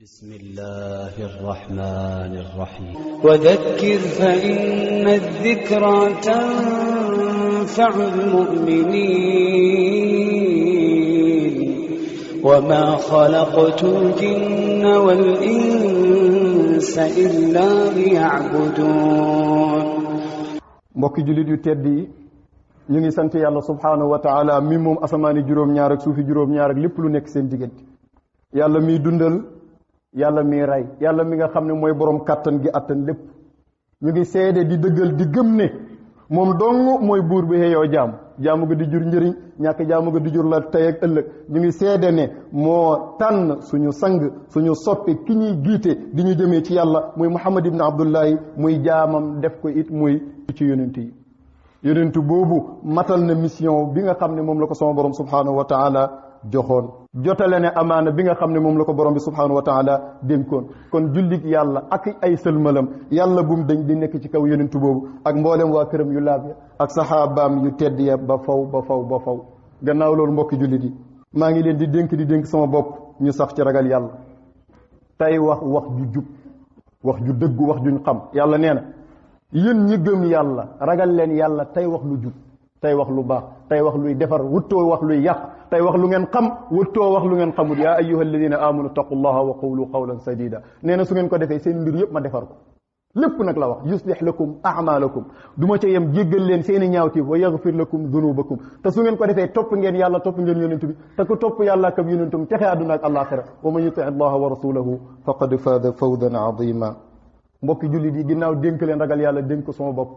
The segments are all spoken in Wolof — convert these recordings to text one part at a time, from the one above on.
بسم الله الرحمن الرحيم وذكر فإن الذكرى تنفع المؤمنين وما خلقت الجن والإنس إلا ليعبدون mbokki jullit yu tedd yi ñu ngi sant yàlla subhanahu wa taala mi moom asamaani juróom-ñaar ak suufi juróom-ñaar ak lépp lu nekk seen diggante yàlla miy dundal yàlla mi rey yàlla mi nga xam ne mooy borom kàttan gi attan lépp ñu ngi seede di dëggal di gëm ne moom dong mooy buur bi xëyoo jaamu ga di jur njëriñ ñàkk jaamu ga di jur la tey ak ëllëg ñu ngi seede ne moo tànn suñu sang suñu soppe ki ñuy giite di ñu jëmee ci yàlla muy Muhammad ibn Abdullahi muy jaamam def ko it muy ci yonent yi yonent boobu matal na mission bi nga xam ne moom la ko sama borom subhanahu wa taala joxoon jotale ne amaana bi nga xam ne moom la ko borom bi subhanahu wa taala dénkoon kon jullit yàlla ak ay sëlmalam yàlla bum dañ di nekk ci kaw yonentu boobu ak mboolem waa këram yu laab ya ak saxaabaam yu tedd ya ba faw ba faw ba faw gannaaw loolu mbokki jullit yi maa ngi leen di dénk sama bopp ñu sax ci ragal yàlla tey wax ju jub wax ju dëggu wax juñ xam yàlla nee na yéen ñi gëm yàlla ragal leen yàlla tey wax lu jub tey wax lu baax tey wax luy defar wuttoo wax luy yàq tey wax lu ngeen xam wuttoo wax lu ngeen xamul yaa ayyuha alladina amanu taqullaha wa qulu qawlan sadida nee na su ngeen ko defee seen mbir yëpp ma defar ko lépp nag la wax yuslih lakum a'malakum du ma ca yem jéggal leen seeni ñaawtiif wa yaghfir lakum dunubakum te su ngeen ko defee topp ngeen yàlla topp ngeen yonent bi te ku topp yàlla ak yonentum texe àdduna ak àllaaxira wa man yuti allaha wa rasulahu faqad faada fawdan azima mbokki jullit yi ginnaaw dénk leen ragal yàlla dénk ko sama bopp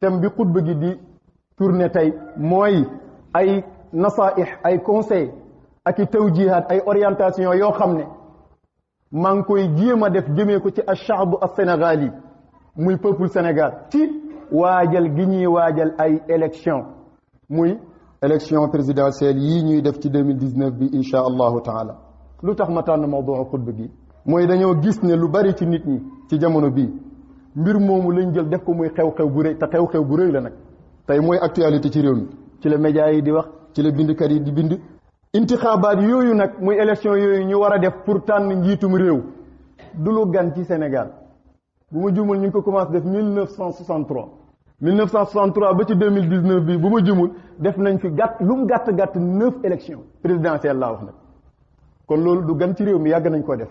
thème bi xutba gi di tourné tey mooy ay nasaih ay conseil ak i tawjihaat ay orientation yoo xam ne maa ngi koy jéem a def jëmee ko ci ash-sha'b as-sénégali muy peuple Sénégal ci waajal gi ñuy waajal ay élection muy élection présidentielle yii ñuy def ci 2019 bi insha allahu taala lu tax ma tànn mawduu xutba gi mooy dañoo gis ne lu bari ci nit ñi ci jamono bii mbir moomu lañ jël def ko muy xew-xew bu rëy te xew-xew bu rëy la nag tey mooy actualité ci réew mi ci la médias yi di wax ci la bindkat yi di bind intixaabaat yooyu nag muy élection yooyu ñu war a def pour tànn njiitum réew du lu gan ci Sénégal bu ma jumul ñu ngi ko commencé def 1963 ba ci 2019 bi bu ma jumul def nañ fi lu mu gàtt 9 élections présidentielles laa wax nag kon loolu du gan ci réew mi yàgg nañ ko def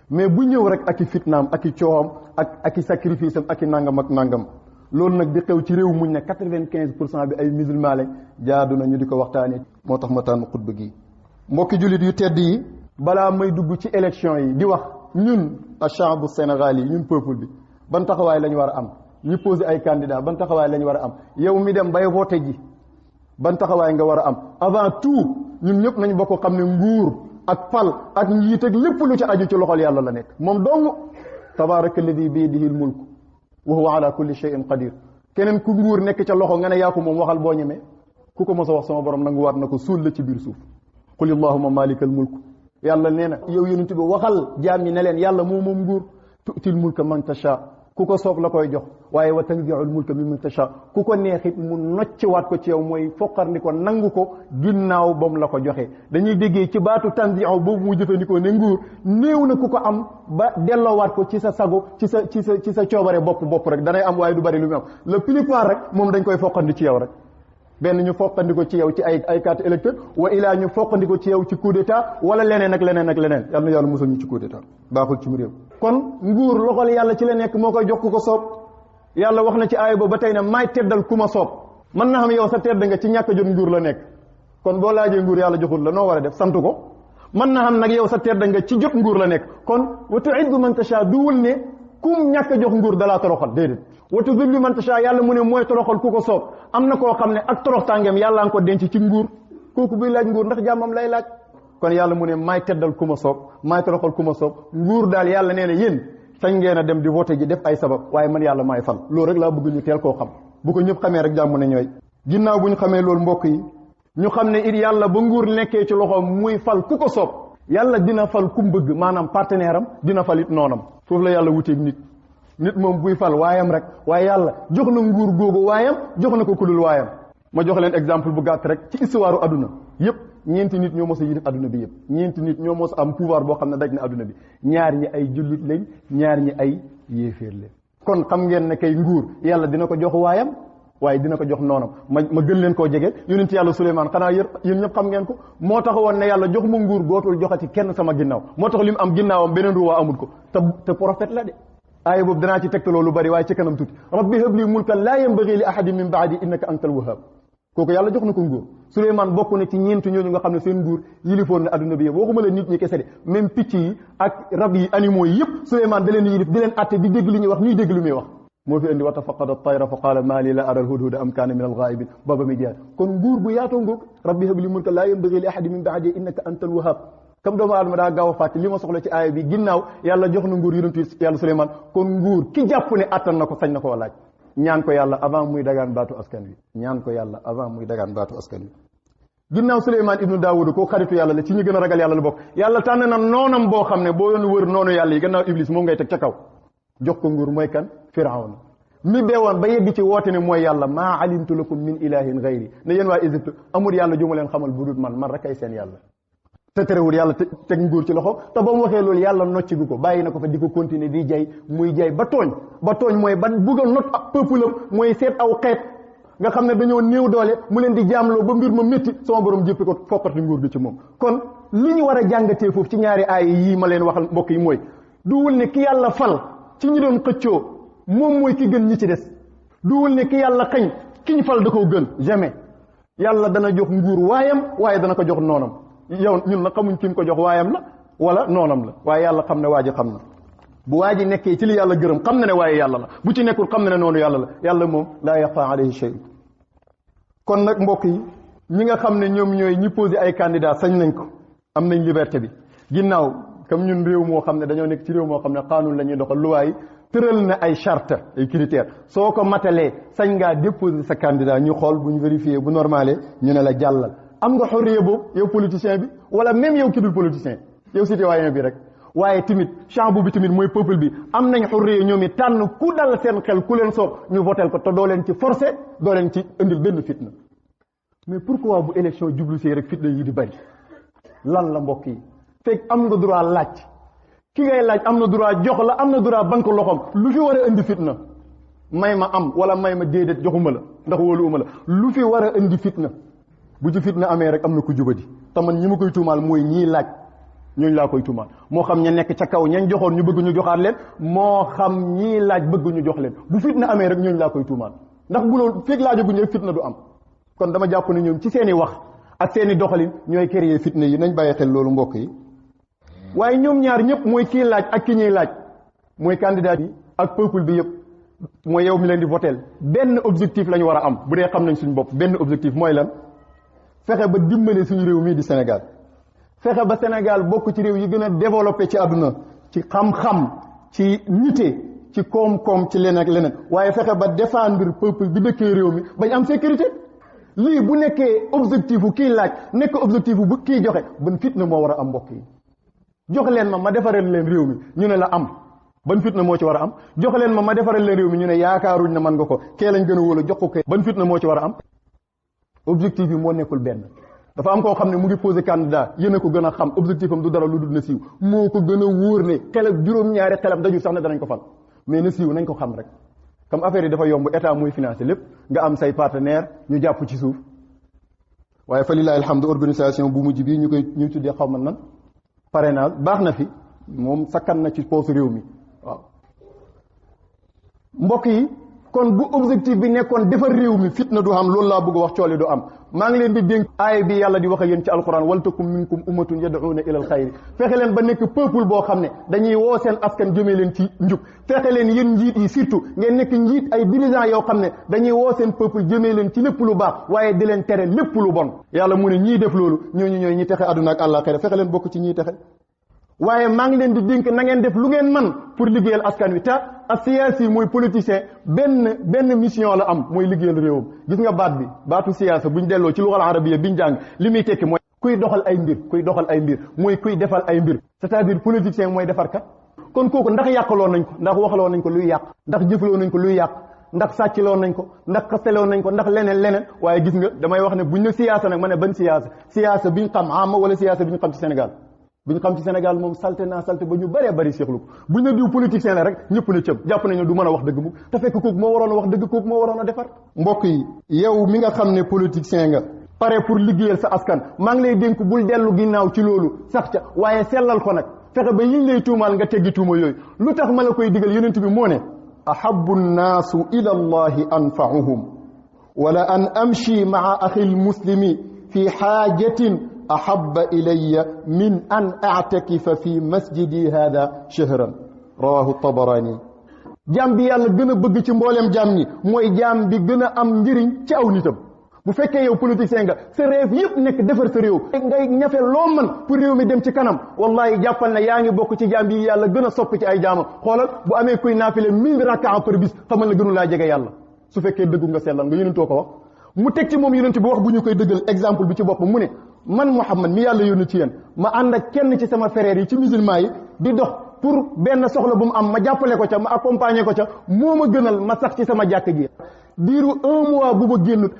mais bu ñëw rek ak i fitnaam ak i coowam ak i sacrifice am ak i nangam ak nangam loolu nag di xew ci réew muñ ne 95% bi ay musulman lañ jaadu na ñu di ko waxtaanee moo tax ma tànn xutba gi mbokki jullit yu tedd yi balaa may dugg ci élection yi di wax ñun ash-sha'bu sénégal yi ñun peuple bi ban taxawaay lañ war a am ñu posé ay candidat ban taxawaay lañ war a am yow mi dem bay voté ji ban taxawaay nga war a am avant tout ñun ñëpp nañ bokk xam ne nguur ak fal ak njiit ak lépp lu ci aju ci loxol yàlla la nekk moom dong tabaraka alladi bi yadihi al-mulk wa huwa ala kulli shay'in qadir keneen ku nguur nekk ca loxo nga ne yaa ko moom waxal boo ñemee ku ko mos a wax sama borom nangu waat na ko suul la ci biir suuf qul allahumma malikal mulk yàlla nee na yow yonent bi waxal jaam ñi ne leen yàlla moo moom nguur tu'til mulka man tasha ku ko soob la koy jox waaye wa tanzi'ul mulka mimman tasha ku ko neexit mu nocciwaat ko ci yow mooy foqarni ko nangu ko ginnaaw ba mu la ko joxee dañuy déggee ci baatu tanzi'u boobu mu jëfandikoo ne nguur néew na ku ko am ba delloowaat ko ci sa sago ci sa coobare bopp rek danay am waaye du bari lu mu am le plupart rek moom dañ koy foqandi ci yow rek benn ñu foqandi ko ci yow ci ay carte électeur wa ilaa ñu foqandi ko ci yow ci coup d'état wala leneen ak leneen yal na yàlla musal ñu ci coup d'état baaxul ci mu réew kon nguur loxol yàlla ci la nekk moo koy jox ku ko soob yàlla wax na ci aaya ba tey ne maay teddal ku ma soob mën na xam yow sa tedd nga ci ñàkk a jot nguur la nekk kon boo laajee nguur yàlla joxul la noo war a def sant ko mën na xam nag yow sa tedd nga ci jot nguur la nekk kon wa tu'izzu man tasha duwul ne kum ñàkk a jox nguur dalaa toroxal déedéet wa tuzillu man tasha yàlla mu ne mooy toroxal ku ko soob am na koo xam ne ak torox tàngeem yàlla nga ko denc ci nguur kooku buy laaj nguur ndax jàmmam lay laaj kon yàlla mu ne maay teddal ku ma soob maay toroxal ku ma soob nguur daal yàlla nee na yéen sañ ngeen a dem di voté ji def ay sabab waaye man yàlla maay fal loolu rek laa bëgg ñu teel koo xam bu ko ñëpp xamee rek jàmm ne ñooy ginnaaw bu ñu xamee loolu mbokk yi ñu xam ne it yàlla ba nguur nekkee ci loxoom muy fal ku ko soob yàlla dina fal ku mu bëgg maanaam partenaire am dina fal it noonam foofu la yàlla wuteeg nit moom buy fal waayam rek waaye yàlla jox na nguur googu waayam jox na ko kulul waayam ma jox leen exemple bu gàtt rek ci histoire aduna yépp ñeenti nit ñoo mos a yilif adduna bi yëpp ñeenti nit ñoo mos a am pouvoir boo xam ne daj na adduna bi ñaar ñi ay jullit lañ ñaar ñi ay yéeféer lañ kon xam ngeen ne kay nguur yàlla dina ko jox waayam waaye dina ko jox noonam ma gën leen koo jege yonent yàlla Suleymaan xanaa yéen ñëpp xam ngeen ko moo tax woon ne yàlla jox ma nguur gootul joxati kenn sama ginnaaw moo tax li mu am ginnaawam beneen ruwaa amul ko te prophète la de aaya boobu danaa ci tegtaloo lu bari waaye ci kanam tuuti rabbi habli mulkan laa yanbaghi li ahadin min ba'di innaka antal wahhab kooku yàlla jox na ko nguur Suleymaan bokk na ci ñeent ñooñu nga xam ne seen nguur yilifoon na adduna bi yëpp waxuma la nit ñi kese de même picc yi ak rab yi animaux yi yëpp Suleymaan da leen yilif di leen atte di dégg li ñuy wax ñuy dégg lu muy wax moo fi indi wa tafaqada at-tayra fa qaala maa lii la ara al-hudhuda am kaana min al-ghaa'ibin baba mi jaar kon nguur bu yaatoo ngoog rabbi habli mulkan laa yanbaghi li ahadin min ba'di innaka antal wahhab comme doomu aadama daa gaaw a fàtte li ma soxla ci aaya bi ginnaaw yàlla jox na nguur yonentu yàlla Suleymaan kon nguur ki jàpp ne attan na ko sañ na koo laaj ñaan ko yàlla avant muy dagaan baatu askan wi ñaan ko yàlla avant muy dagaan baatu askan wi ginnaaw Suleymaan ibnu Daawuda koo xaritu yàlla la ci ñu gën a ragal yàlla la bokk yàlla tànn na noonam boo xam ne boo yoon wër noonu yàlla yi gannaaw Iblis moom ngay teg ca kaw jox ko nguur mooy kan Firawna mi beewoon ba yegg ci woote ne mooy yàlla maa alimtu lakum min ilahin gayri ne yéen waa Égypte amul yàlla ju ma leen xamal bu dul man rek ay seen yàlla te terewul yàlla teg nguur ci loxo te ba mu waxee loolu yàlla noccigu ko bàyyi na ko fa di ko continuer di jay muy jay ba tooñ mooy ba bugg a not ab peuple am mooy seet aw xeet nga xam ne dañoo néew doole mu leen di jaamloo ba mbir ma métti sama borom jëppi ko fokkati nguur gi ci moom kon li ñu war a jàngatee foofu ci ñaari aay yii ma leen waxal mbokk yi mooy duwul ne ki yàlla fal ci ñi doon xëccoo moom mooy ki gën ñi ci des duwul ne ki yàlla xañ ki ñu fal da koo gën jamais yàlla dana jox nguur waayam waaye dana ko jox noonam yow ñun nag xamuñ ki mu ko jox waayam la wala noonam la waaye yàlla xam ne waa ji xam na bu waa ji nekkee ci li yàlla gërëm xam na ne waaye yàlla la bu ci nekkul xam na ne noonu yàlla la yàlla moom laa yaxfaa alayhi shay kon nag mbokk yi ñi nga xam ne ñoom ñooy ñi posé ay candidat sañ nañ ko am nañ liberté bi ginnaaw comme ñun réew moo xam ne dañoo nekk ci réew moo xam ne xaanun la ñuy doxal luwaay tëral na ay charte ay critères soo ko matalee sañ ngaa déposer sa candidat ñu xool bu ñu vérifier bu normalé ñu ne la jàllal am nga xorriya boobu yow politicien bi wala même yow ki dul politicien yow citoyen bi rek waaye tamit chambre bi tamit mooy peuple bi am nañ xorriya ñoom it tànn ku dal seen xel ku leen soob ñu votel ko te doo leen ci forcé doo leen ci indil benn fitna mais pourquoi bu élection jublu si rek fitna yi di bari lan la mbokk yi fekk am nga droit laaj ki ngay laaj am na droit jox la am na droit banque loxoom lu fi war a indi fitna may ma am wala may ma déedéet joxuma la ndax wóoluwuma la lu fi war a indi fitna bu ci fitna amee rek am na ku jubadi te man ñi ma koy tuumaal mooy ñii laaj ñooñu laa koy tuumaal moo xam ña nekk ca kaw ñañ joxoon ñu bëgg ñu joxaat leen moo xam ñii laaj bëgg ñu jox leen bu fitna amee rek ñooñu laa koy tuumaal ndax bu loolu fekk laajaguñu rek fitna du am kon dama jàpp ne ñoom ci seen i wax ak seen i doxalin ñooy créer fitna yi nañ bàyyi xel loolu mbokk yi waaye ñoom ñaar ñëpp mooy kii laaj ak ki ñuy laaj mooy candidat yi ak peuple bi yëpp mooy yow mi leen di votel benn objectif la ñu war a am bu dee xam nañ suñu bopp benn objectif mooy lan fexe ba dimbale suñu réew mii di Sénégal fexe ba Sénégal bokk ci réew yi gën a développé ci àdduna ci xam-xam ci nite ci koom-koom ci leneen ak leneen waaye fexe ba défendre peuple bi dëkkee réew mi bañ am sécurité lii bu nekkee objectif bu kii laaj nekk objectif bu kii joxe ban fitna moo war a am mbokk yi jox leen ma defaral leen réew mi ñu ne la am ban fitna moo ci war a am jox leen ma defaral leen réew mi ñu ne yaakaaruñ na man nga ko kee lañ gën a wóolu jox ko kee ban fitna moo ci war a am objectif yi moo nekkul benn dafa am koo xam ne mu ngi posé candidat yéen a ko gën a xam objectif am du dara lu dul na siiw moo ko gën a wóor ne xelam juróom-ñaari xelam daju sax ne danañ ko fal mais na siiw nañ ko xam rek comme affaire yi dafa yomb état muy financé lépp nga am say partenaire ñu jàpp ci suuf waaye fa lillahi alhamdu organisation bu mujj bii ñu tuddee xaw ma nan parrainage baax na fi moom sakkan na ci poos réew mi waaw mbokk yi kon bu objectif bi nekkoon defar réew mi fitna du am loolu laa bëgg a wax cooli du am maa ngi leen di dénk aaya bi yàlla di wax ak yéen ci alquran wal takum minkum ummatun yad'una ila alxayri fexe leen ba nekk peuple boo xam ne dañuy woo seen askan jëmee leen ci njub fexe leen yéen njiit yi surtout ngeen nekk njiit ay dirigeants yoo xam ne dañuy woo seen peuple jëmee leen ci lépp lu baax waaye di leen tere lépp lu bon yàlla mu ne ñii def loolu ñooñu ñooy ñi texe àdduna ak àllaaxira fexe leen bokk ci ñiy texe waaye maa ngi leen di dénk na ngeen def lu ngeen man pour liggéeyal askan wi te ak siyaasi yi mooy politicien benn mission la am mooy liggéeyal réewam gis nga baatu siyaasa buñ delloo ci lugal arabiya biñ jàng li muy tekki mooy kuy doxal ay mbir mooy kuy defal ay mbir c'est-à-dire politicien mooy defar kat kon kooku ndax yàqaloo nañ ko ndax waxaloo nañ ko luy yàq ndax jëfaloo nañ ko luy yàq ndax sàcciloon nañ ko ndax xasteloon nañ ko ndax leneen waaye gis nga damay wax ne buñ ne siyaasa nag ma ne ban siyaasa biñ xam ama wala siyaasa biñ xam ci Sénégal biñ xam ci Sénégal moom salte ba ñu bëree bëri seexlu ko buñ ne diw politicien la rek ñëpp na cëb jàpp nañu du mën a wax dëgg mu te fekk kooku moo waroon a wax dëgg kooku moo waroon a defar. mbokk yi yow mi nga xam ne politicien nga pare pour liggéeyal sa askan maa ngi lay dénk bul dellu ginnaaw ci loolu sax ca waaye sellal ko nag fexe ba yiñ lay tuumaal nga teggi tuuma yooyu lu tax ma la koy digal yonent bi moo ne ahabbu nnaasu ila allahi anfa'uhum wala an amshi maa axi lmuslimi fi xaajatin ahabba ilayya min an a'takifa fi masjidi hada shahran rawahu tabarani jaam bi yàlla gën a bëgg ci mboolem jaam ñi mooy jaam bi gën a am njëriñ ci aw nitam bu fekkee yow politicien nga sa rêve yëpp nekk defar sa réew ngay ñafe loo mën pour réew mi dem ci kanam wallahi jàppal na yaa ngi bokk ci jaam bi yàlla gën a sopp ci ay jaamam xoolal bu amee kuy naafile 1000 rakaa par bis xamal na gënu laa jege yàlla su fekkee dëggu nga sellal nga yonentoo ko wax mu teg ci moom yonent bi wax bu ñu koy dëggal exemple bi ci bopp mu ne man Muhammad mi yàlla yónni ci yéen ma ànd ak kenn ci sama frères yi ci musulman yi di dox pour benn soxla bu mu am ma jàppale ko ca ma accompagner ko ca moo ma gënal ma sax ci sama jàkk ji diiru 1 mois bu ma génnut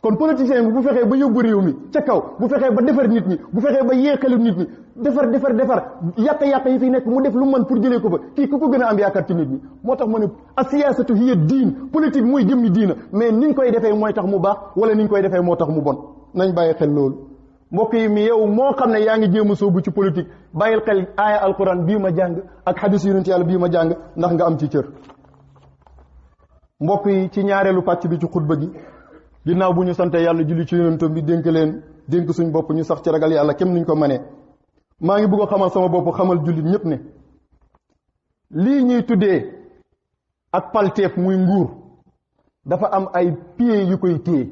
kon politicien bi bu fexee ba yóbbu réew mi ca kaw bu fexee ba defar nit ñi bu fexee ba yeexalu nit ñi defar yàq yi fi nekk mu def lu mën pour jëlee ko fa kii ku ko gën a am yaakaar ci nit ñi moo tax ma ne asiyaasatu hiya diin politique mooy jëmmi diina mais niñ koy defee mooy tax mu baax wala niñ koy defee moo tax mu bon nañ bàyyi xel loolu mbokk yi mi yow moo xam ne yaa ngi jéem a soobu ci politique bàyyil xel aaya alquran bii ma jàng ak hadis yonent yàlla bii ma jàng ndax nga am ci cër mbokk yi ci ñaareelu pàcc bi ci xutba gi ginnaaw bu ñu sante yàlla julli ci yonentam bi dénk suñ bopp ñu sax ci ragal yàlla kem niñ ko manee maa ngi bëgg a xamal sama bopp xamal jullit ñëpp ne lii ñuy tuddee ak palteef muy nguur dafa am ay pieds yu koy téye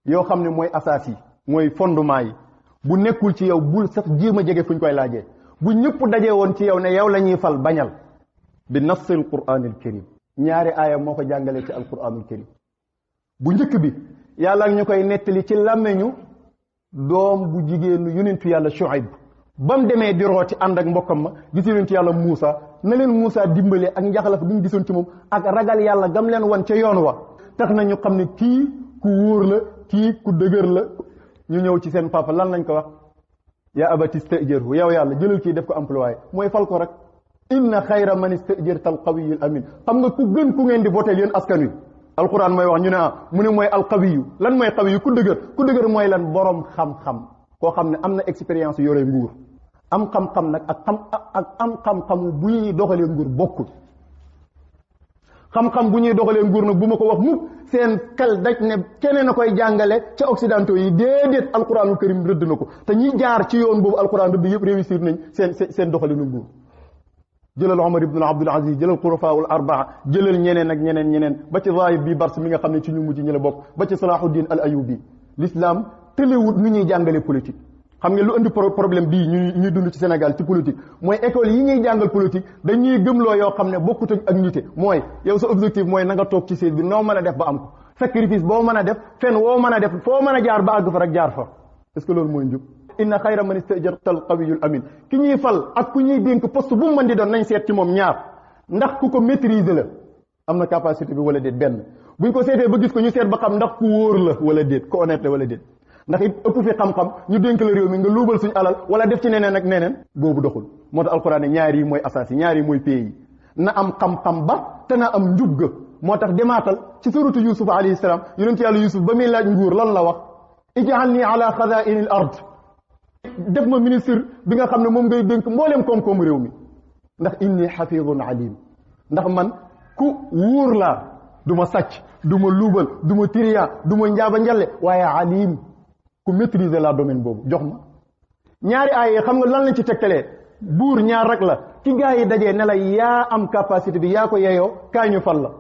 yoo xam ne mooy asaas yi mooy fondement yi bu nekkul ci yow bul sax jéem a jege fuñ koy laajee bu ñëpp dajee woon ci yow ne yow la ñuy fal bañal bi nassil quraanil karim ñaari aaya moo ko jàngalee ci alquraanul karim bu njëkk bi yàlla ñu koy nettali ci làmmeñu doom bu jigéenu yonentu yàlla Shuayb ba mu demee di rooti ànd ak mbokkam ma gis yonentu yàlla Muusa na leen Muusa dimbale ak njaxlaf bi mu gisoon ci moom ak ragal yàlla gam leen wan ca yoon wa tax na ñu xam ne kii ku wóor la kii ku dëgër la ñu ñëw ci seen papa lan lañ ko wax yaa abati stajirhu yow yàlla jëlal kii def ko employé mooy fal ko rek inna xayra man istajarta al qawiyul amin xam nga ku gën ku ngeen di voté yéen askan wi alquran mooy wax ñu ne mu ne mooy alqawiyu lan mooy qawiyu ku dëgër mooy lan borom xam-xam koo xam ne am na expérience yore nguur am xam-xam nag ak am xam-xam bu ñuy doxalee nguur bokkul xam-xam bu ñuy doxalee nguur nag bu ma ko wax mukk seen xel daj ne keneen a koy jàngale ca occidentaux yi déedéet alquranul karim rëdd na ko te ñi jaar ci yoon boobu alquran rëdd yëpp réussir nañ seen doxalinu nguur jëlal Omar ibn Abdul Aziz jëlal xurafaawul arbaa jëlal ñeneen ak ñeneen ba ci Zahid bi Bars mi nga xam ne ci ñu mujj ñi la bokk ba ci Salahuddin al Ayubi l'islam tëlewut nu ñuy jàngale politique xam nga lu indi problème bii ñuy dund ci Sénégal ci politique mooy école yi ñuy jàngal politique dañuy gëmloo yoo xam ne bokkut ak nite mooy yow sa objectif mooy na nga toog ci siège bi noo mën a def ba am ko sacrifice boo mën a def fen woo mën a def foo mën a jaar ba àgg fa rek jaar fa est-ce que loolu mooy njub inna xayra man istajarta al qawiyul amin ki ñuy fal ak ku ñuy dénk poste bu mu mën di doon nañ seet ci moom ñaar ndax ku ko maîtriser la am na capacité bi wala déet benn buñ ko seetee ba gis ko ñu seet ba xam ndax ku wóor la wala déet ku honnête la wala déet ndax it ëpp fi xam-xam ñu dénk la réew mi nga luubal suñu alal wala def ci neneen ak neneen boobu doxul moo tax alquran ne ñaar yi mooy asaas yi ñaar yi mooy pays yi na am xam-xam ba te na am njub ga moo tax demaatal ci suratu yusuf alayhi salaam yonent yàlla yusuf ba muy laaj nguur lan la wax ij'alni ala xazaa'inil ard def ma ministre bi nga xam ne moom ngay dénk mbooleem koom-koomu réew mi ndax inni xafidun alim ndax man ku wóor laa du ma sàcc du ma luubal du ma tiriya du ma njaaba njalle waaye alim ku maîtriser la domaine boobu jox ma ñaari aaya xam nga lan lañ ci tegtalee buur ñaar rek la ci gaa yi dajee ne la yaa am capacité bi yaa ko yeyoo kaay ñu fal la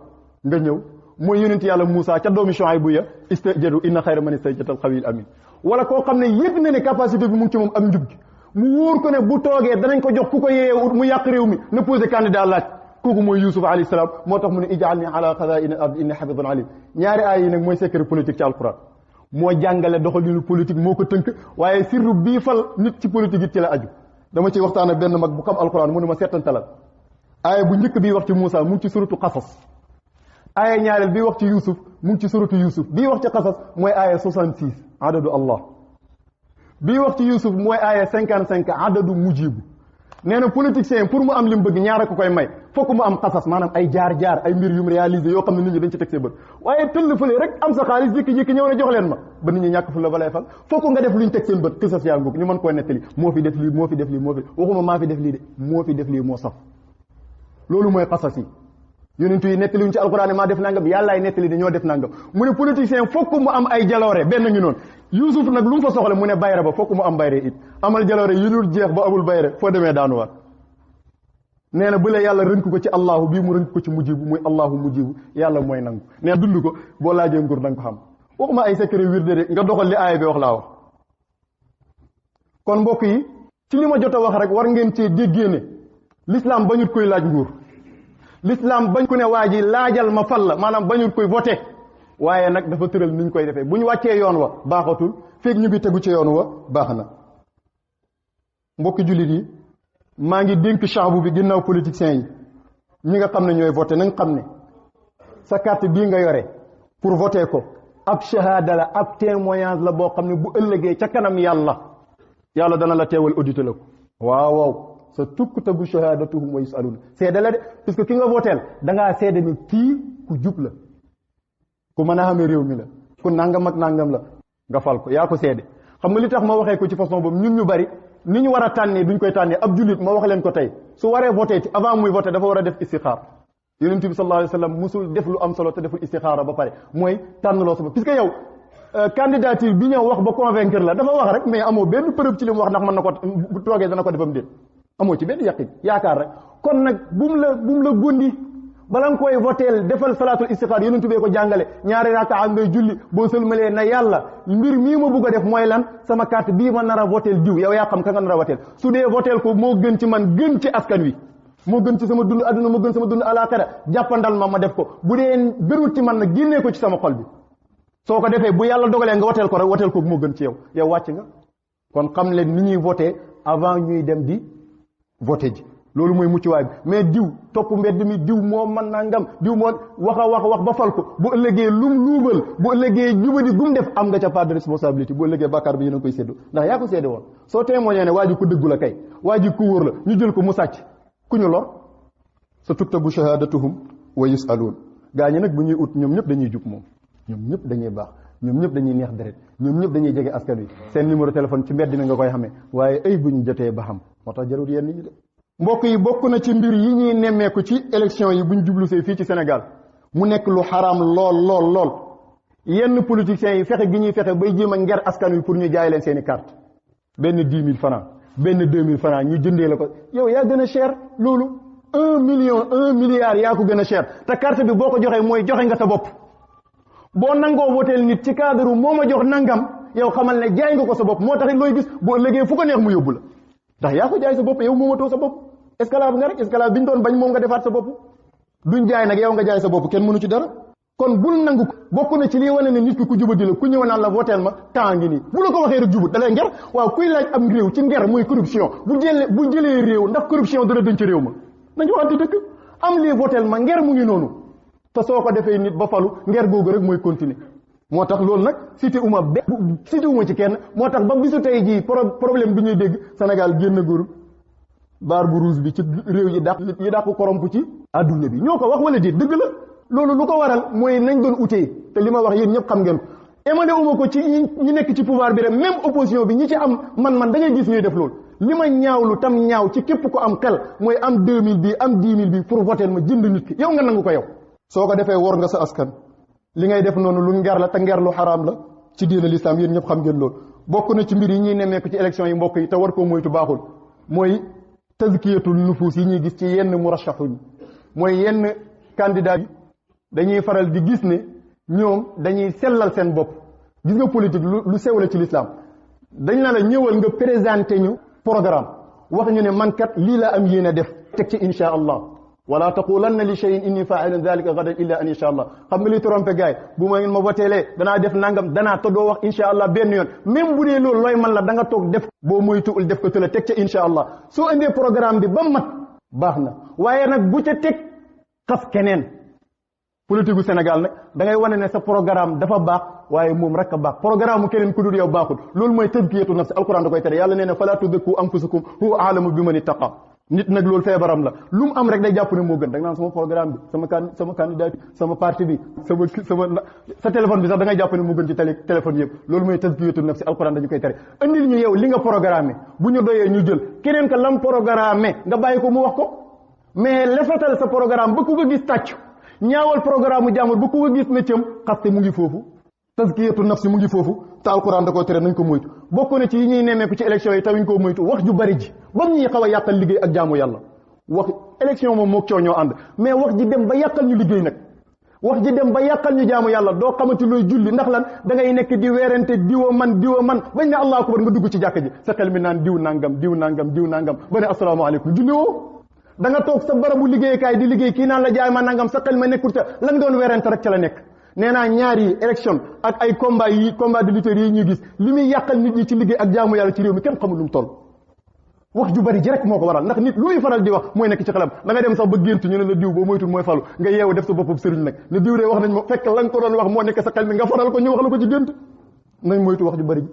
nga ñëw mooy yonent yàlla Moussa ca doomi Shuaybu ya istajadu inna xayra man istajata al qawiyul amin wala koo xam ne yëg na ne capacité bi mu ngi ci moom am njub gi mu wóor ko ne bu toogee danañ ko jox ku ko yeyee ut mu yàq réew mi na posé candidat laaj kooku mooy Yusuf alayhi salaam moo tax mu ne ij'alni ala xazaa'ini al ard inni xafidun alim ñaari aay yi nag mooy secret politique ci alquran moo jàngale doxalinu politique moo ko tënk waaye sirru bii fal nit ci politique it ci la aju dama ciy waxtaan ak benn mag bu xam alquran mu ne ma seetantalal aaya bu njëkk bii wax ci Moussa mu ngi ci suratu Qasas aaya ñaareel bii wax ci Yuusuf mu ngi ci suratu Yuusuf bii wax ci Qasas mooy aaya 66 adadu Allah bii wax ci Yuusuf mooy aaya 55 adadu mujibu nee na politicien pour mu am li mu bëgg ñaara ko koy may fokk mu am Qasas maanaam ay jaar-jaar ay mbir yum réalisé yoo xam ne nit ñi dañ ci teg seen bët waaye tëll fële rek am sa xaalis jékki-jékki ñëw na jox leen ma ba nit ñi ñàkk fu la ba lay fal fokk nga def luñ teg seen bët Qasas yaa ngóog ñu mën koo nettali moo fi def lii moo fi def lii moo fi waxuma maa fi def lii de moo fi def lii moo saf loolu mooy Qasas yi yonentu yi nettali wuñ ci alxuraan maa def nangam yàllaay nettali dañoo def nangam mu ne politicien fokk mu am ay jaloore benn ngi noonu Yuusuf nag lu mu fa soxla mu ne bayre ba fokk mu am bayre it amal jaloore yi dul jeex ba amul bayre foo demee daanuwaat nee na bu la yàlla rënk ko ci allahu bii mu rënk ko ci mujibu muy allahu mujibu yàlla mooy nangu nee na dund ko boo laajee nguur da nga ko xam waxuma ay secret wirde de nga doxal li aaya bi wax laa wax kon mbokk yi ci li ma jot a wax rek war ngeen cee déggee ne l'islam bañut koy laaj nguur l'islam bañ ku ne waa ji laajal ma fal la maanaam bañut koy voté waaye nag dafa tëral niñ koy defee bu ñu wàccee yoon wa baaxatul feeg ñu ngi tegu ci yoon wa baax na mbokki jullit yi maa ngi dénk chambu bi ginnaaw politiciens yi ñi nga xam ne ñooy voté nañ xam ne sa carte bii nga yore pour voter ko ab shahada la ab témoignage la boo xam ne bu ëllëgee ca kanam yàlla dana la teewal audité la ko waaw sa tuktabu shahadatuhum wa yusaluna seede la de parce que ki nga voteel da ngaa seede ni kii ku jub la ku mën a xamee réew mi la ku nangam ak nangam la nga fal ko yaa ko seede xam nga li tax ma waxee ko ci façon boobu ñun ñu bari ni ñu war a tànnee duñ koy tànnee ab jullit ma wax leen ko tey su waree voté ci avant muy voté dafa war a def istixaar yonent bi sallallahu alayhi wa sallam musul def lu am solo te deful istixaara ba pare mooy tànnloo sa bopp puisque yow candidature bi ñëw wax ba convaincre la dafa wax rek mais amoo benn preuve ci li mu wax ndax mën na ko bu toogee dana ko defam déet amoo ci benn yaqin yaakaar rek kon nag bu mu la gondi bala nga koy voteel defal salaatul istixaar yonent bee ko jàngale ñaari rakaa ngay julli boo sëlmalee na yàlla mbir mii ma bugg a def mooy lan sama carte bii ma nar a voteel diw yow yaa xam ka nga nar a voteel su dee voteel ko moo gën ci man gën ci askan wi moo gën ci sama dund adduna moo gën sama dund alaxira jàppandal ma def ko bu dee gënut ci man nag génnee ko ci sama xol bi soo ko defee bu yàlla dogalee nga voteel ko rek voteel ko moo gën ci yow wàcc nga kon xam leen ni ñuy voté avant ñuy dem di voté ji loolu mooy muccuwaay bi mais diw topp mbedd mi diw moo mën nangam diw moo wax ba fal ko bu ëllëgee lum luubal bu ëllëgee jubadi gum def am nga ca part de responsabilité bu ëllëgee bàkkaar bi yéen a koy séddoo ndax yaa ko séddee woon soo témoigné ne waa ji ku dëggu la kay waa ji ku wóor la ñu jël ko mu sàcc ku ñu lor sa tuktabu shahadatuhum wa yusaluun gaa ñi nag bu ñuy ut ñoom ñëpp dañuy jub moom ñoom ñëpp dañuy baax ñoom ñëpp dañuy neex deret ñoom ñëpp dañuy jege askan wi seen numéro téléphone ci mbedd mi nga koy xamee waaye ay bu ñu jotee ba xam moo tax jarul yéen nit ñi de mbokk yi bokk na ci mbir yi ñuy nemmeeku ci élection yi buñ jublu see fii ci Sénégal mu nekk lu xaraam lool yenn politiciens yi fexe gi ñuy fexe bay jéem a nger askan wi pour ñu jaay leen seen i carte benn 10 000 francs benn 2 000 francs ñu jëndee la ko yow yaa gën a cher loolu 1 million 1 milliard yaa ko gën a cher te carte bi boo ko joxee mooy joxe nga sa bopp boo nangoo woteel nit ci cadre moo ma jox nangam yow xamal ne jaay nga ko sa bopp moo tax looy gis boo ëllëgee fu ko neex mu yóbbu la ndax yaa ko jaay sa bopp yow moomatoo sa bopp esclave nga rek esclave bi ñu doon bañ moom nga defaat sa bopp duñ jaay nag yow nga jaay sa bopp kenn mënu ci dara kon bul nangu bokk na ci lii wane ne nit ki ku jubadi la ku ñëw naan la voteel ma temps ngi nii bu la ko waxee rek jubut da lay nger waaw kuy laaj am réew ci nger muy corruption bu jëlee réew ndax corruption dana dënc ci réew ma nañu waxante dëkk am lii voteel ma nger mu ngi noonu te soo ko defee nit ba falu nger googu rek mooy continuer moo tax loolu nag cité uma ci kenn moo tax ba bisu tey jii problème bi ñuy dégg Sénégal génn góor baar bu rouge bi ci réew yi dàq koromp ci adduna bi ñoo ko wax wala déet dëgg la loolu lu ko waral mooy nañ doon utee te li ma wax yéen ñëpp xam ngeen ko émane uma ko ci ñi nekk ci pouvoir bi rek même opposition bi ñi ci am man da ngay gis ñuy def loolu li ma ñaawlu tam ñaaw ci képp ko am xel mooy am 2000 bi am 10 000 bi pour voter ma jënd nit ki yow nga nangu ko yow soo ko defee wor nga sa askan li ngay def noonu lu nger la te nger lu xaraam la ci diine l'islam yéen ñëpp xam ngeen loolu bokk na ci mbir yi ñuy nemmeeku ci élection yi mbokk yi te war koo moytu baaxul mooy tazkiyatul nufuus yi ñuy gis ci yenn murashaxuñ mooy yenn candidat yi dañuy faral di gis ne ñoom dañuy sellal seen bopp gis nga politique lu sew la ci l'islam dañ la ñëwal nga présenté ñu programme wax ñu ne man kat lii la am yéene def teg ci insha allah wala taqulanna li shay'in inni fa'ilun dhalika gadan illa an insha allah xam nga li trompé gaay bu ma ngeen ma voteelee danaa def nangam danaa te doo wax insha allah benn yoon même bu dee loolu looy man la da nga toog def boo moytuwul def ko tëla teg ca insha allah soo indee programme bi ba mat baax na waaye nag bu ca teg xas keneen politique gu Sénégal nag da ngay wane ne sa programme dafa baax waaye moom rek a baax programme mu keneen ku dul yow baaxul loolu mooy tazkiyatu nafsi alquran da koy tere yàlla nee na falaa tuzakku anfusakum huwa a'lamu biman ittaqa nit nag loolu feebaram la lu mu am rek day jàpp ne moo gën da nga naan sama programme bi sama candidat sama parti bi sa téléphone bi sax da ngay jàpp ne moo gën ci téléphone yëpp loolu mooy tazkiyatu nafsi alquran dañu koy tere andil ñu yow li nga programmé bu ñu doyee ñu jël keneen ka lam programmé nga bàyyi ko mu wax ko mais lefetal sa programme ba ku ko gis tàcc ñaawal programme mu jàmbur ba ku ko gis na cëm xaste mu ngi foofu tazkiyatu nafsi mu ngi foofu te alquran da koo tere nañ ko moytu bokk na ci yi ñuy nemmeeku ci élection yi tawuñ koo moytu wax ju bari ji bam ñuy xaw a yàqal liggéey ak jaamu yàlla wax élection moom moog coow ñoo ànd mais wax ji dem ba yàqal ñu liggéey nag wax ji dem ba yàqal ñu jaamu yàlla doo xamante looy julli ndax lan da ngay nekk di weerante diwa man bañ ne allahu akbar nga dugg ci jàkka ji sa xel mi naan diw nangam ba ne asalaamaaleykum julli woo da nga toog sa barabu liggéeykaay di liggéey kii naan la jaay ma nangam sa xel ma nekkul ca la nga doon weerante rek ca la nekk nee naa ñaari élection ak ay combat de lutteurs yi ñuy gis li muy yàqal nit ñi ci liggéey ak jaamu yàlla ci réew mi kenn xamul lu mu toll wax ju bari ji rek moo ko waral ndax nit lu muy faral di wax mooy nekk ci xelam da nga dem sax ba gént ñu ne la diw boo moytul mooy falu nga yeewu def sa boppam sëriñ nag ne diw de wax nañ ma fekk la nga ko doon wax moo nekk sa xel mi nga faral ko ñu wax la ko ci gént nañ moytu wax ju bari ji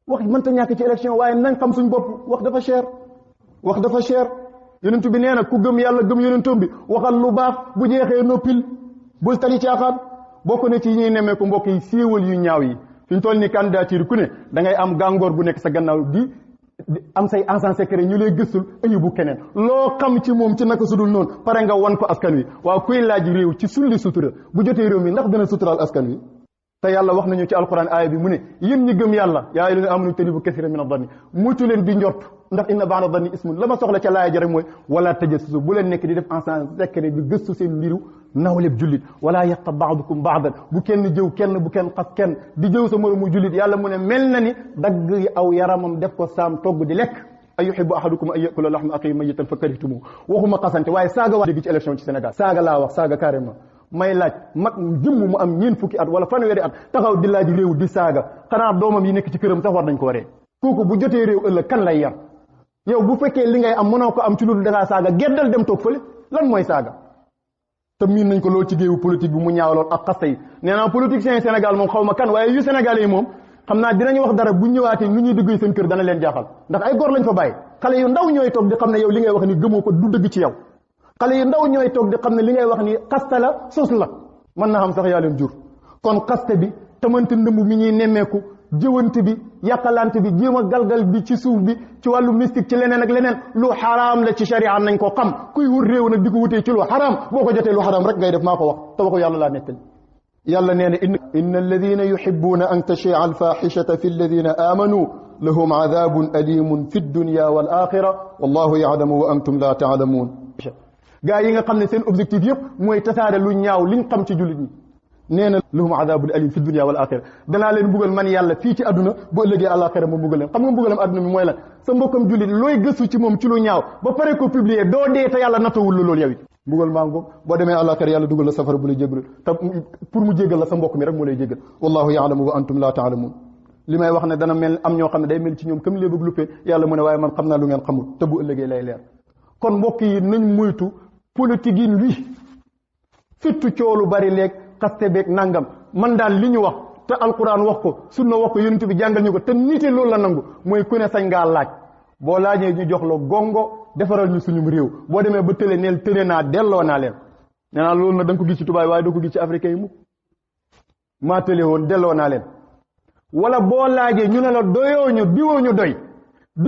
wax mënta ñàkk ci élection waaye nañ xam suñ bopp wax dafa cher yonent bi nee na ku gëm yàlla gëm yonentam bi waxal lu baax bu jeexee noppil bul tari caaxaan bokk na ci ñuy nemmee ko mbokk yi siiwal yu ñaaw yi fi ñu toll ni candidature ku ne da ngay am gàngoor bu nekk sa gannaaw di am say agent secret ñu lay gëstul ayibu keneen loo xam ci moom ci naka sudul noonu pare nga wan ko askan wi waaw kuy laaj réew ci sulli sutura bu jotee réew mi ndax dana suturaal askan wi te yàlla wax nañu ci alquran aaya bi mu ne yéen ñi gëm yàlla yaa ayyuhallazina amanu tanibu kasiran min ad-danni muccu leen di njort ndax inna ba'da danni ismun la ma soxla ca laaya ja rek mooy wala tajassasu bu leen nekk di def agent secret di gëstu seen mbiru nawleb jullit wala yaxtab ba'dukum ba'dan bu kenn jëw kenn bu kenn xas kenn di jëw sa moromu jullit yàlla mu ne mel na ni dagg aw yaramam def ko saam togg di lekk ayuhibbu ahadukum an yakula lahma akhihi mayyitan fakarihtumu waxuma xasante waaye saaga wax dégg ci élection ci Sénégal saaga laa wax saaga carrément may laaj mag jëmm mu am ñeen fukki at wala fanweeri at taxaw di laaj réew di saaga xanaa doomam yi nekk ci këram sax war nañ ko waree kooku bu jotee réew ëllëg kan lay yar yow bu fekkee li ngay am mënoo ko am ci loolu dangaa saaga geddal dem toog fële lan mooy saaga te miin nañ ko loolu ci géewu politique bi mu ñaawaloon ak xasta yi nee naa politiciens yi Sénégal moom xaw ma kan waaye yu Sénégal yi moom xam naa dinañu wax dara bu ñëwaatee nu ñuy duggee seen kër dana leen jaaxal ndax ay góor lañ fa bàyyi xale yu ndaw ñooy toog di xam ne yow li ngay wax ni gëmoo ko du dëgg ci yow xale yu ndaw ñooy toog di xam ne li ngay wax ni xasta la sos la mën na xam sax yaa leen jur kon xaste bi tamante ndëmb mi ñuy nemmeeku jëwante bi yàqalante bi jéem a galgal bi ci suuf bi ci wàllu mystique ci leneen ak leneen lu xaraam la ci sharia nañ ko xam kuy wut réew nag di ko wutee ci lu xaraam boo ko jotee lu xaraam rek ngay def maa ko wax te waxu yàlla laa nettali yàlla nee na inna alladina yuhibbuna an tashia alfaxishata fi alladina amanu lahum adabun alimun fi dunya wal axira wallahu yaalamu wa antum la taalamuun gaa yi nga xam ne seen objectif yëpp mooy tasaare lu ñaaw liñ xam ci jullit ñi nee na lahum adabun alim fi dunya wal axira danaa leen mbugal man yàlla fii ci àdduna bu ëllëgee àlaxira ma mbugal leen xam nga mbugalam àdduna mi mooy lan sa mbokkam jullit looy gëstu ci moom ci lu ñaaw ba pare ko publier doo dee te yàlla natawul la loolu yow it mbugal maa ngoog boo demee àlaxira yàlla dugal la safara bu lay jégal te pour mu jégal la sa mbokk mi rek moo lay jégal wallahu yaalamu wa antum la taalamuun li may wax ne dana mel am ñoo xam ne day mel ci ñoom comme léebag luppee yàlla mu ne waaye man xam naa lu ngeen xamul te bu ëllëgee lay leer kon mbokk yi nañ moytu politique yi wi surtout coolu bari léeg xaste beeg nangam man daal li ñu wax te alquran wax ko sunna wax ko yonent bi jàngal ñu ko te nite loolu la nangu mooy ku ne sañ ngaa laaj boo laajee ñu jox la gongo defaral ñu suñum réew boo demee ba tële neel tëne naa delloo naa leen nee naa loolu nag da nga ko gis ci tubaab waaye doo ko gis ci africain yi mukk maa tële woon delloo naa leen wala boo laajee ñu ne la doyoo ñu diwoo ñu doy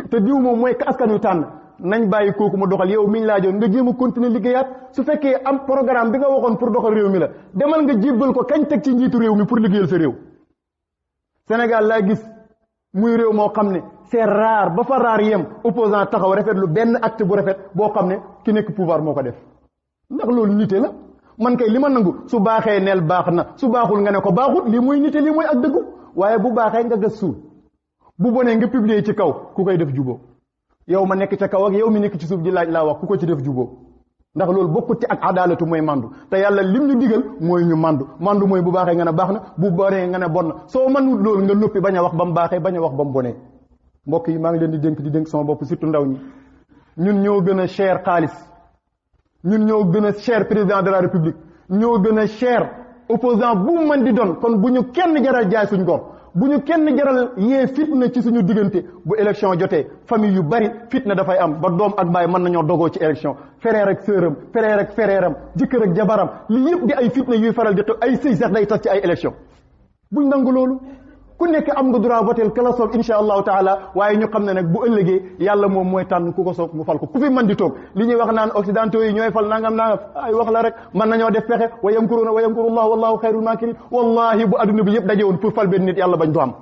te diw moom mooy ka askan wi tànn nañ bàyyi kooku mu doxal yow miñ laajoon nga jéem a continuer liggéeyaat su fekkee am programme bi nga waxoon pour doxal réew mi la demal nga jébbal ko kañ teg ci njiitu réew mi pour liggéeyal sa réew Sénégal laa gis muy réew moo xam ne c'est rare ba fa rare yem opposant taxaw rafet lu benn acte bu rafet boo xam ne ki nekk pouvoir moo ko def ndax loolu nite la man kay li ma nangu su baaxee neel baax na su baaxul nga ne ko baaxut lii mooy nite lii mooy ak dëggu waaye bu baaxee nga gas suul bu bonee nga publier ci kaw ku koy def juboo yow ma nekk ca kaw ak yow mi nekk ci suuf di laaj laa wax ku ko ci def juboo ndax loolu bokkut ci ak adaalatu mooy mandu te yàlla lim ñu digal mooy ñu mandu mooy bu baaxee nga ne baax na bu bonee nga ne bon na soo mënul loolu nga noppi bañ a wax ba mu baaxee bañ a wax ba mu bonee mbokk yi maa ngi leen di dénk sama bopp surtout ndaw ñi ñun ñoo gën a cher xaalis ñun ñoo gën a cher président de la république ñoo gën a cher opposant bu mën di doon. kon bu ñu kenn jaral jaay suñ ngor bu ñu kenn jaral yee fitna ci suñu diggante bu élection jotee famille yu bari fitna dafay am ba doom ak baay mën nañoo dogoo ci élection frère ak sœuram frère ak frèram jëkkër ak jabaram li yëpp di ay fitna yuy faral di toog ay sëy sax day tas ci ay élection buñ nangu loolu ku nekk am nga droit voter kala soob insha allahu taala waaye ñu xam ne nag bu ëllëgee yàlla moom mooy tànn ku ko soob mu fal ko ku fi mën di toog li ñuy wax naan occidentaux yi ñooy fal nangam ay wax la rek mën nañoo def pexe wa yamkuruna wa yamkurullah wallahu xayrul makirin wallahi bu adduna bi yëpp daje woon pour fal benn nit yàlla bañ du am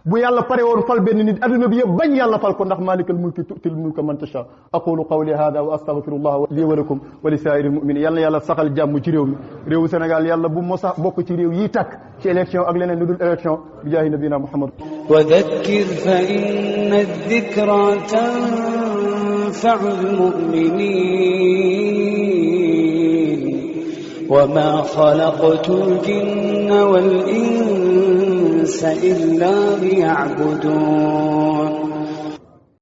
bu yàlla pare woon fal benn nit adduna bi yëpp bañ yàlla fal ko ndax malikal mulki tu'til mulka man tasha aqulu qawli hada wa astaghfirullah li wa lakum wa li saa'iril mu'minin yàlla na yàlla saxal jàmm ci réew mi réewu Sénégal yàlla bu mosa bokk ci réew yi tàkk ci élection ak leneen lu dul élection bi jaahi nabina Muhammad wa dhakkir fa inna adh-dhikra tanfa'u al-mu'minin wa ma khalaqtu al-jinna wal-insa إلا ليعبدون